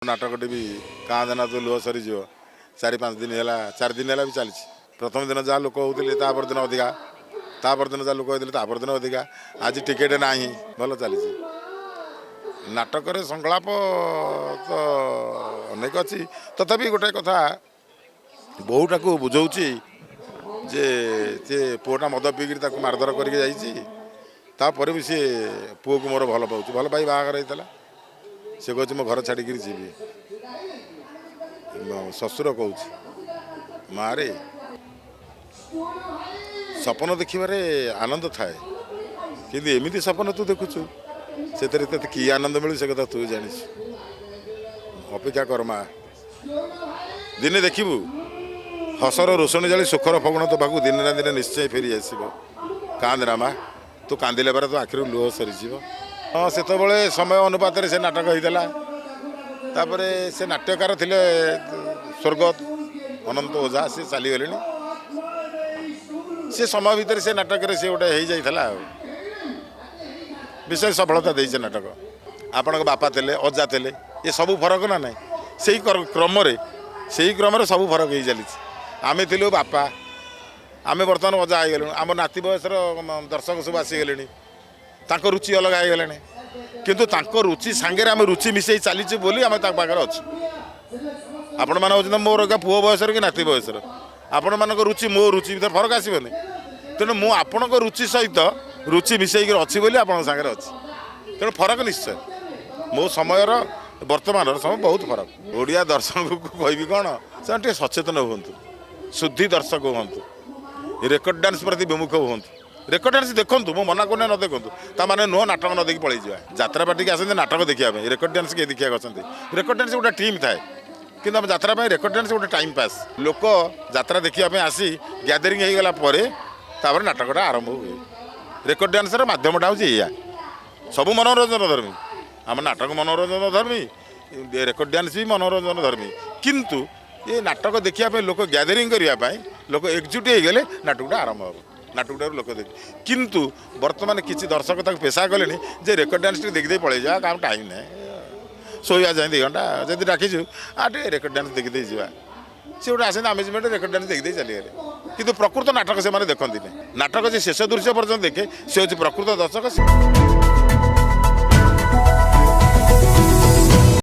ନାଟକଟି ବି କାନ୍ଦେନା ତୋ ଲୁହ ସରିଯିବ। 4-5 ଦିନ ହେଲା, 4 ଦିନ ହେଲା ବି ଚାଲିଛି। ପ୍ରଥମ ଦିନ ଯାହା ଲୋକ ହେଉଥିଲେ, ତା ପରଦିନ ଅଧିକା, ତା ପରଦିନ ଯାହା ଲୋକ ହେଉଥିଲେ, ତା ପରଦିନ ଅଧିକା। ଆଜି ଟିକେଟ୍ ନାହିଁ, ଭଲ ଚାଲିଛି। ନାଟକରେ ସଂଳାପ ତ ଅନେକ ଅଛି, ତଥାପି ଗୋଟେ କଥା ବୋହୂଟାକୁ ବୁଝଉଛି ଯେ ସେ ପୁଅଟା ମଦ ପିଇକିରି ତାକୁ ମାରଧର କରିକି ଯାଇଛି, ତାପରେ ବି ସିଏ ପୁଅକୁ ମୋର ଭଲ ପାଉଛି, ଭଲ ପାଇ ବାହାଘର ହେଇଥିଲା। ସେ କହୁଛି ମୋ ଘର ଛାଡ଼ିକିରି ଯିବି। ଶ୍ୱଶୁର କହୁଛି, ମାରେ, ସପନ ଦେଖିବାରେ ଆନନ୍ଦ ଥାଏ, କିନ୍ତୁ ଏମିତି ସପନ ତୁ ଦେଖୁଛୁ, ସେଥିରେ ତତେ କି ଆନନ୍ଦ ମିଳୁଛି ସେ କଥା ତୁ ଜାଣିଛୁ। ଅପେକ୍ଷା କର ମା, ଦିନେ ଦେଖିବୁ ହସର ରୋଷଣୀ ଜାଳି ସୁଖର ଫଗୁଣ ତୋ ପାଖକୁ ଦିନେ ନା ଦିନେ ନିଶ୍ଚୟ ଫେରି ଆସିବ। କାନ୍ଦେନା ମା, ତୁ କାନ୍ଦିଲେ ପରେ ତୋ ଆଖିରୁ ଲୁହ ସରିଯିବ। ହଁ, ସେତେବେଳେ ସମୟ ଅନୁପାତରେ ସେ ନାଟକ ହେଇଥିଲା। ତାପରେ ସେ ନାଟ୍ୟକାର ଥିଲେ ସ୍ୱର୍ଗତ ଅନନ୍ତ ଓଝା, ସେ ଚାଲିଗଲେଣି। ସେ ସମୟ ଭିତରେ ସେ ନାଟକରେ ସେ ଗୋଟେ ହେଇଯାଇଥିଲା, ଆଉ ବିଶେଷ ସଫଳତା ଦେଇছে ନାଟକ। ଆପଣଙ୍କ ବାପା ଥିଲେ, ଅଜା ଥିଲେ, ଏ ସବୁ ଫରକ ନା ନାହିଁ? ସେଇ କ୍ରମରେ ସବୁ ଫରକ ହେଇ ଚାଲିଛି। ଆମେ ଥିଲୁ ବାପା, ଆମେ ବର୍ତ୍ତମାନ ଅଜା ହେଇଗଲୁଣି। ଆମ ନାତି ବୟସର ଦର୍ଶକ ସବୁ ଆସିଗଲେଣି, ତାଙ୍କ ରୁଚି ଅଲଗା ହେଇଗଲାଣି। କିନ୍ତୁ ତାଙ୍କ ରୁଚି ସାଙ୍ଗରେ ଆମେ ରୁଚି ମିଶେଇ ଚାଲିଛୁ ବୋଲି ଆମେ ତାଙ୍କ ପାଖରେ ଅଛୁ। ଆପଣମାନେ ହେଉଛନ୍ତି ମୋର ଏକା ପୁଅ ବୟସର କି ନାତି ବୟସର। ଆପଣମାନଙ୍କ ରୁଚି ମୋ ରୁଚି ଭିତରେ ଫରକ ଆସିବନି। ତେଣୁ ମୁଁ ଆପଣଙ୍କ ରୁଚି ସହିତ ରୁଚି ମିଶେଇକି ଅଛି ବୋଲି ଆପଣଙ୍କ ସାଙ୍ଗରେ ଅଛି। ତେଣୁ ଫରକ ନିଶ୍ଚୟ, ମୋ ସମୟର ବର୍ତ୍ତମାନର ସମୟ ବହୁତ ଫରକ। ଓଡ଼ିଆ ଦର୍ଶକଙ୍କୁ କହିବି କ'ଣ, ସେମାନେ ଟିକେ ସଚେତନ ହୁଅନ୍ତୁ, ଶୁଦ୍ଧି ଦର୍ଶକ ହୁଅନ୍ତୁ, ରେକର୍ଡ ଡ୍ୟାନ୍ସ ପ୍ରତି ବିମୁଖ ହୁଅନ୍ତୁ। ରେକର୍ଡ ଡ୍ୟାନ୍ସ ଦେଖନ୍ତୁ, ମୁଁ ମନା କରୁନି ନ ଦେଖନ୍ତୁ, ତା ମାନେ ନୁହଁ ନାଟକ ନ ଦେଖି ପଳେଇଯିବା। ଯାତ୍ରା ପାର୍ଟିକି ଆସନ୍ତି ନାଟକ ଦେଖିବା ପାଇଁ, ରେକର୍ଡ ଡ୍ୟାନ୍ସ କିଏ ଦେଖିବାକୁ ଆସନ୍ତି? ରେକର୍ଡ ଡ୍ୟାନ୍ସ ଗୋଟେ ଟିମ୍ ଥାଏ, କିନ୍ତୁ ଆମ ଯାତ୍ରା ପାଇଁ ରେକର୍ଡ ଡ୍ୟାନ୍ସ ଗୋଟେ ଟାଇମ୍ ପାସ୍। ଲୋକ ଯାତ୍ରା ଦେଖିବା ପାଇଁ ଆସି ଗ୍ୟାଦରିଂ ହେଇଗଲା ପରେ ତାପରେ ନାଟକଟା ଆରମ୍ଭ ହୁଏ। ରେକର୍ଡ ଡ୍ୟାନ୍ସର ମାଧ୍ୟମଟା ହେଉଛି ଏଇଆ। ସବୁ ମନୋରଞ୍ଜନ ଧର୍ମୀ, ଆମ ନାଟକ ମନୋରଞ୍ଜନ ଧର୍ମୀ, ରେକର୍ଡ ଡ୍ୟାନ୍ସ ବି ମନୋରଞ୍ଜନ ଧର୍ମୀ। କିନ୍ତୁ ଏ ନାଟକ ଦେଖିବା ପାଇଁ ଲୋକ ଗ୍ୟାଦରିଂ କରିବା ପାଇଁ ଲୋକ ଏକଜୁଟ ହେଇଗଲେ ନାଟକଟା ଆରମ୍ଭ ହେବ, ନାଟକଟାରୁ ଲୋକ ଦେଖି। କିନ୍ତୁ ବର୍ତ୍ତମାନ କିଛି ଦର୍ଶକ ତାକୁ ପେଶା କଲେଣି ଯେ ରେକର୍ଡ ଡ୍ୟାନ୍ସ ଟିକେ ଦେଖିଦେଇ ପଳେଇଯିବା, କାମ ଟାଇମ୍ ନାହିଁ, ଶୋଇବା ଯାଏଁ 2 ଘଣ୍ଟା ଯଦି ଡାକିଛୁ, ଆଉ ଟିକେ ରେକର୍ଡ ଡ୍ୟାନ୍ସ ଦେଖିଦେଇ ଯିବା। ସେ ଗୋଟେ ଆସନ୍ତି ଆମେଜମେଣ୍ଟ, ରେକର୍ଡ ଡ୍ୟାନ୍ସ ଦେଖିଦେଇ ଚାଲିଗଲେ। କିନ୍ତୁ ପ୍ରକୃତ ନାଟକ ସେମାନେ ଦେଖନ୍ତିନି। ନାଟକ ଯେ ଶେଷ ଦୃଶ୍ୟ ପର୍ଯ୍ୟନ୍ତ ଦେଖେ, ସେ ହେଉଛି ପ୍ରକୃତ ଦର୍ଶକ।